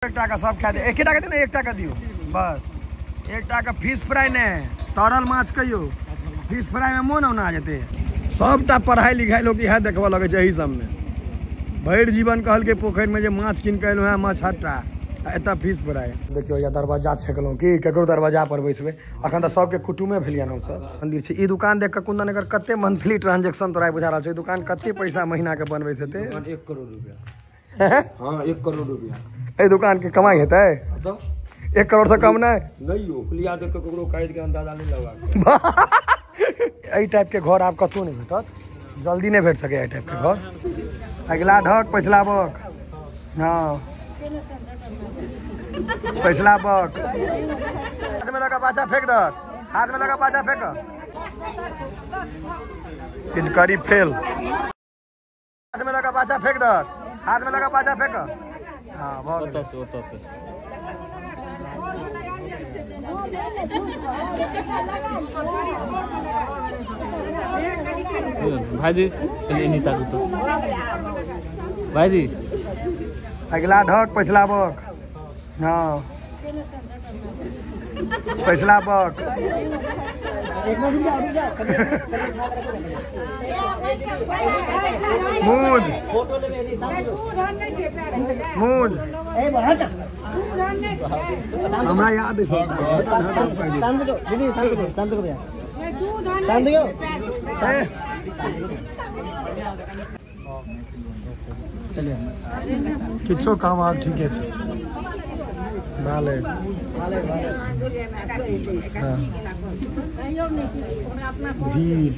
एकटा के सब खा दे, एकेटा के दे ने, एकटा के दियौ बस। एकटा के फिश फ्राई ने, तरल माछ कहियो फिश फ्राई में मोन औना जेते। सबटा पढ़ाई लिखाई लोग इएह देखबऽ लगै छै एही सबमे। भरि जीवन कहलकै पोखरि में जे माछ कीन के एलहुँ हेँ माछ हट्टा, आ एतऽ फिश फ्राई। देखियौ या दरवाजा छेकलहुँ की ककरो दरवाजा पर बैसबै। अखन तऽ सबके कुटुमे भेलियन हमसब। मंदिर छै ई दुकान देख कऽ कुंदन एकर कते मंथली ट्रांजेक्शन तोरा बुझा रहल छौ? ई दुकान कते पैसा महीना के बनबैत हेतै? 1 करोड़ रुपया। हाँ, 1 करोड़ रुपया एहि दुकान के कमाई हेतै? तऽ 1 करोड़ से कम नहि? नहि यौ, पुलिया देख कऽ ककरो काटि के अंदाजा नहि लगा। एहि टाइप के घर आब कतहु नहि भेटत, जल्दी नहि भेट सकैए एहि टाइप के घर। अगिला ढक पछिला बक, हाँ पछिला बक। हाथ में लगा पाछा फेंक दहक, हाथ में लगा पाछा फेंक। पिनकरी फेल। हाथ में लगा पाछा फेंक दहक, हाथ में लगा पाछा फेंक। हाँ भऽ गेलै। ओतऽ से ओतऽ से भाईजी कनि एनी ताकू तऽ भाईजी। अगिला ढक पछिला बक, हाँ पछिला बक। मूज मूज हमरा याद है। किछो काम आब ठीके छै। भाले हाँ। भीट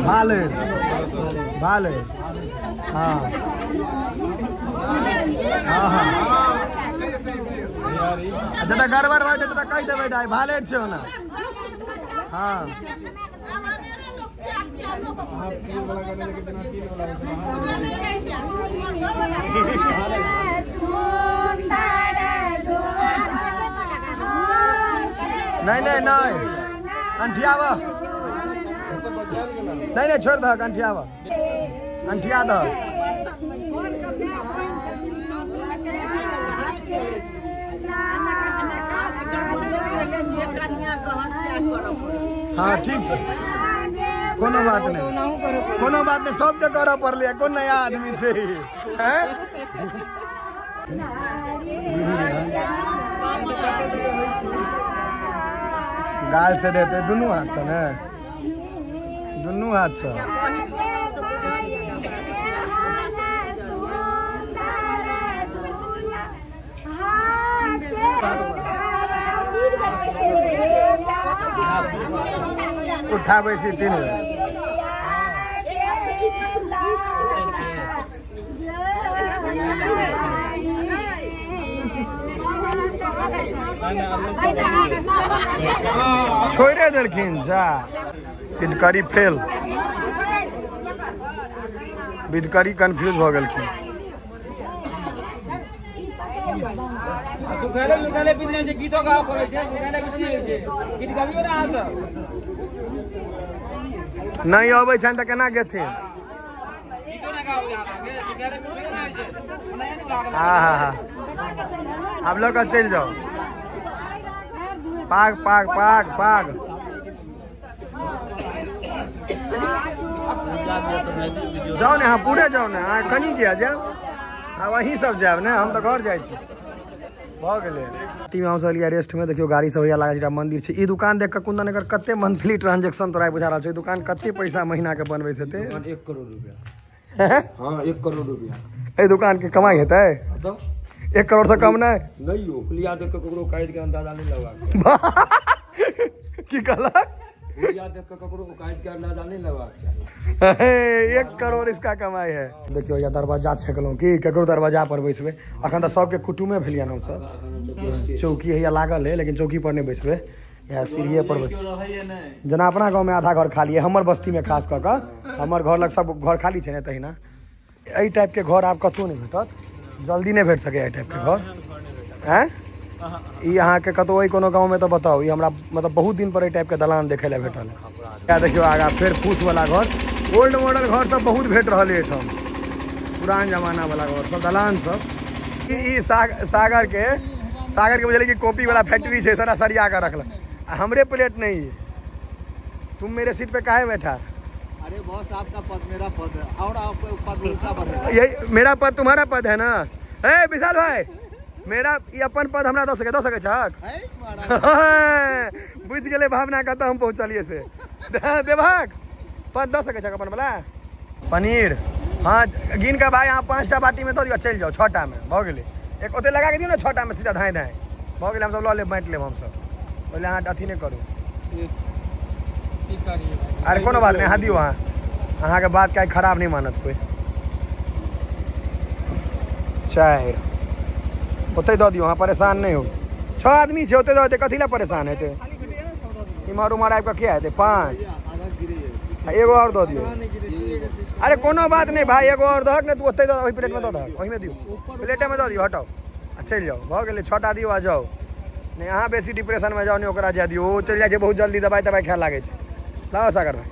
भाले भाले। हाँ हाँ हाँ, जतऽ गड़बड़ भऽ जेतै तऽ कहि देबै दाइ, भाले छै ओना। हाँ नहीं नहीं नहीं, अंठियाब नहीं नहीं, छोड़ दहक, अंठियाब, अंठिया दहक। हाँ ठीक छै, कोनो बात नहीं, कोनो बात नहीं, सबके करऽ पड़लै, कोन नया आदमी छै हैं? गाल से देते दुनू हाथ से ने, दुनू हाथ से। उठाबै छी 3 बेर। छोड़े देलखिन जा। विधकरी फेल, विधकरी कंफ्यूज भऽ गेलखिन। गीतो गाबऽ पड़ै छै, गीत गबियौ ने अहाँ सब। नहि अबै छनि तऽ केना गेथिन? हाँ हाँ हाँ, आब लऽ कऽ चलि जाउ। पाग पाग पाग पाग। जाउ ने, अहाँ पूरे जाउ ने, अहाँ कनि किया जायब, आब अहीं सब जायब ने, हम तऽ घर जाइ छी। भऽ गेलै। तीन हम सब रेस्ट में। देखियौ गाड़ी सब होइया लागल, एकटा मंदिर छै। ई दुकान देख कऽ कुंदन एकर कते मंथली ट्रांजेक्शन तोरा बुझा रहल छौ? ई दुकान कते पैसा महीना के बनबैत हेतै? 1 करोड़ रुपया। हाँ, 1 करोड़ रुपया एहि दुकान के कमाई हेतै? तऽ 1 करोड़ से कम नहि? नहि यौ, पुलिया देख कऽ ककरो काटि के अंदाजा नहि लगा। की कहलक? पुलिया देख कऽ ककरो काटि के अंदाजा नहि लगबाक चाही। 1 करोड़ इसका कमाई है। देखियौ या दरवाजा छेकलहुँ की ककरो दरवाजा पर बैसबै। अखन तऽ सबके कुटुमे भेलियन हमसब। चौकी हैया लागल है, लेकिन चौकी पर नहि बैसबै, या सीढ़िए पर बैसबै। जेना अपना गाँवमे आधा घर खाली है, हमर बस्तीमे खास कऽ कऽ हमर घर लग सब घर खाली छै ने, तहिना एहि टाइपके घर आब कतहु नहि भेटत, जल्दी नहि भेट सकैए एहि टाइपके घर। हैं ई अहाँके कतहु अइ कोनो गाँवमे तऽ बताउ। ई हमरा मतलब बहुत दिन पर एहि टाइपके दलान देखै लए भेटल। इएह देखियौ आगाँ फेर फूस वाला घर, ओल्ड मॉडल घर सब बहुत भेट रहल है एहिठाम, पुरान जमाना वाला घर सब, दलान सब। ई सागर के बुझलियै कि कॉपी वाला फैक्ट्री छै, सारा सरिया कऽ रखलक। आ हमरे प्लेट नहीं है, तुम मेरे सीट पे काहे बैठा? अरे बॉस आपका पद मेरा पद है और आपका पद ऊंचा बढ़ेगा। यही मेरा पद तुम्हारा पद है ना। ए विशाल भाई मेरा ई अपन पद हमरा दऽ सकै, दऽ सकै छहक? बुझि गेलै भावना कतऽ हम पहुँचलियै से। देबहक पद दऽ सकै छहक अपन वाला? पनीर हाँ गिन कऽ भाई अहाँ 5टा बाटीमे दऽ दियौ, चलि जाउ 6टा मे भऽ गेलै। एक ओते लगा के दियौ ने 6टा मे सीधा धाँइ धाँइ भऽ गेलै। हमसब लऽ लेब, बाँटि लेब हमसब, ओहि लए अहाँ अथी नहि करू। अरे कोनो बात नहि, अहाँ दियौ। अहाँ अहाँके बात काल्हि खराब नहि मानत कोइ। 4 ओतहि दऽ दियौ, अहाँ परेशान नहि हो। 6 आदमी छै, ओतहि दऽ देतै, कथी लए परेशान हेतै? इम्हर उम्हर आबि कऽ किया हेतै? 5 एगो आओर दऽ दियौ। अरे कोनो बात नहि भाई, एगो आओर दहक ने तू, ओतहि दऽ, ओहि प्लेटमे दऽ दहक, ओहिमे दियौ, प्लेटेमे दऽ दियौ, हटाउ आ चलि जाउ। भऽ गेलै, 6टा दियौ आ जाउ। नहि अहाँ बेसी डिप्रेशनमे जाउ, नहि ओकरा जाय दियौ, ओ चलि जाइ छै बहुत जल्दी, दबाइ तबाइ खाए लागै छै। लाओ सागर भाई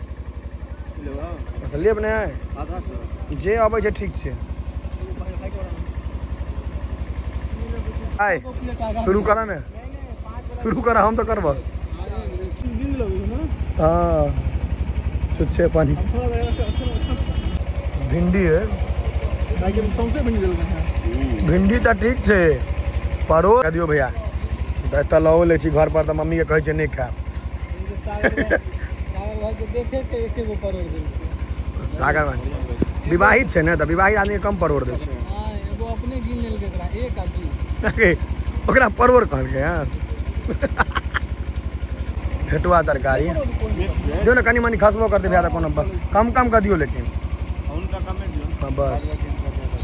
लेब नहि, जे अबै छै ठीक छै। आइ शुरू कर ने, शुरू कर, हम तऽ करबऽ। हाँ छुच्छे पानी। भिंडी है, भिंडी तऽ ठीक छै, परोड़ दियौ भैया। एतऽ लऽ लै छी घर पर तऽ मम्मीके कहै छै नहि खायब। सागर भाई विवाहित छै ने, तऽ विवाहित आदमी कम परोड़ दै छै। ओकरा परोड़ कहलकै। हँ भेटुआ तरकारी दियौ ने, कनि मनि खसबो करतै भैया तऽ कोनो कम कम कऽ दियौ, लेकिन बस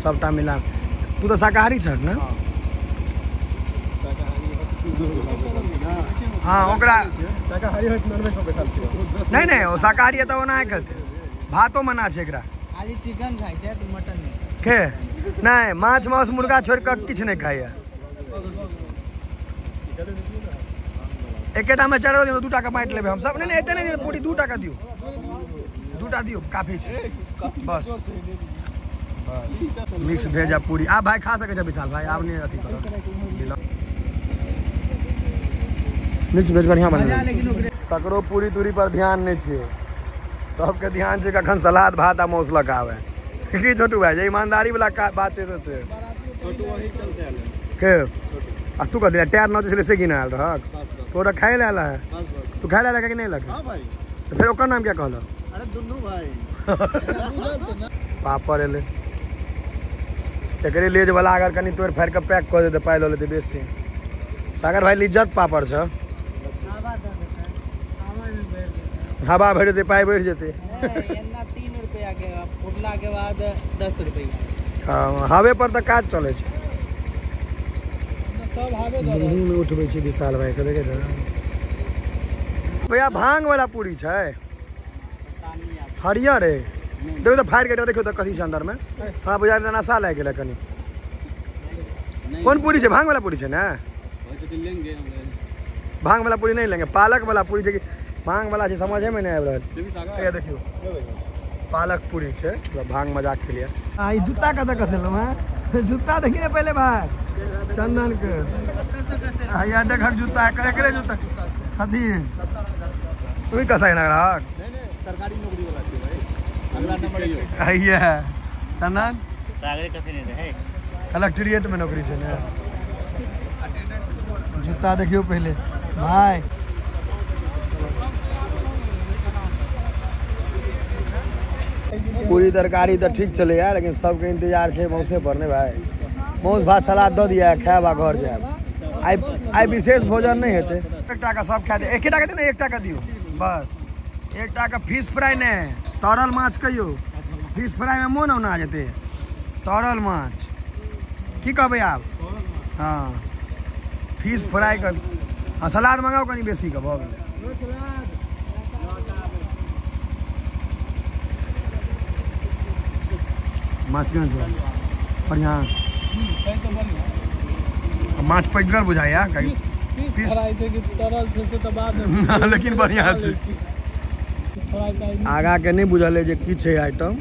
सबटा मिला। तू तऽ शाकाहारी छह ने? हाँ ओकरा नहीं नहीं, ओ शाकाहारी है तऽ ओना खेतै, भातो मना छै एकरा। चिकन खाइ छै मटन नहि के? नहीं, माछ मांस मुर्गा छोड़ि कऽ किछु नहि खाइए। एकेटा में 4 दियौ, 2टा के बाँटि लेबै हमसब। नहीं नहीं एते नहि दियौ, पूरी 2टा के दियौ, 2टा दियौ काफी छै, बस बस। मिक्स भेज आ पूरी। आब भाई खा सकै छै विशाल भाई, आब नहि अथी करब। मिक्स भेज बढ़िआँ बनल। ककरो पूरी तूरी पर ध्यान नहि छै, सबके ध्यान छै कखन सलाद भात आ मौस लऽ कऽ आबै। की छोटू भाई, जे ईमानदारी वाला बात छै से के आ तू कथी टायर नचै छलै से गिना आयल रहक? तोरा खाइ लए आयल है? तू खाइ लए आयल कि नहि लग? तऽ फेर ओकर नाम क्या कहलक? अरे दुनू भाई। पापड़ एलै, एकरे लेज वाला अगर कनि तोड़ि फाड़ि कऽ पैक कऽ देतै पाइ लऽ लेतै बेसी। सागर भाई लिज्जत पापड़ छ, हवा भरि जेतै, पाइ बढ़ि जेतै। 3 रुपया के फुटला के बाद 10 रुपया। हँ हवे पर तऽ काज चलै छै। मुँहमे उठबै छै विशाल भाई के, देखै छै भैया। भांग वाला पूरी छै, हरियर है, देखो तऽ फाड़ि के देखियौ तऽ कथी छै अंदर में। हमरा बुझायल नशा लागि गेलै कनि। कोन पूरी छै? भांग वाला पूरी छै ने? भांग वाला पूरी नहीं लेंगे, पालक वाला पूरी छै कि भांग वाला छै समझे में नहीं आबि रहल। देखियौ पालक पूरी छै, भांग मजाक के लिए। आ ई जूता कतऽ खसेलहुँ हैं? जूता देखी ने पहले भाई चंदन के। हैया देखक जूता, एकरे जूता कथी तू ही कसाई ना रह? सरकारी नौकरी वाला छै भाई, अगला नंबर हैया चंदन सागरे कसे नहीं रहे, कलेक्ट्रेट में नौकरी छै ने। जूता देखियो पहले भाई। पूरी तरकारी तऽ ठीक छलैया, लेकिन सबके इंतजार छै मौसे पर ने भाई। मौस भात सलाद दऽ दिया, खायब आ घर जायब। आइ आइ विशेष भोजन नहि हेतै। 1 टाका सब खा दे, एकेटा के दियौ ने, 1 टाका दियौ बस। 1 टाका फिश फ्राई नहि, तरल माछ कहियौ। फिश फ्राई में मोन औना जेतै, तरल माछ की कहबै आब? हाँ फिश फ्राई कर, हाँ सलाद मंगाउ कनि बेसी के, भऽ गेलै। माछ केहन छै? बढ़िआँ। माछ पैघगर बुझाइया। पीस फ्राई छै कि तरल छै से तऽ बाद में, लेकिन बढ़िया छै। फ्राई ताई। आगा के नहि बुझल अइ जे की छै आइटम,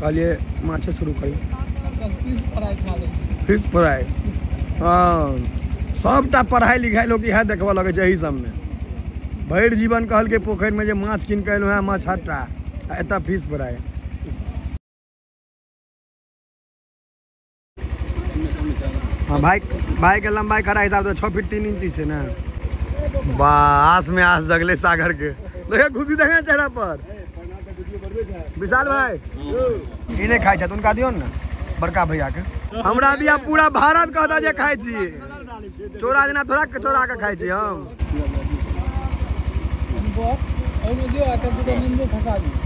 कहलियै माछे शुरू करी। पीस फ्राई खा लै छी। Fish fry. हँ, सभटा पढ़ाइ लिखाइ लोक इएह देखबऽ लगै छै एही सबमे। भरि जीवन कहलकै पोखरिमे जे माछ कीन कऽ एलहुँ हेँ माछ हट्टा, आ एतऽ फिश फ्राई। हँ भाई, भाई के लंबाई खड़ा हिसाब से 6 फीट 3 इंची छै ने। वाह, आस में आस जगले सागर के। देखे खुशी, देखे चेहरा पर। विशाल भाई ई नहि खाइ छथि, हुनका दियौ ने बड़का भैया के। हमरा दिया, पूरा भारत कहता जे खाइ छी। चोरा जेना थोड़ा चोरा के खाइ छी हम। ओहिमे दियौ आ कनि दूटा नींबू खसा दियौ।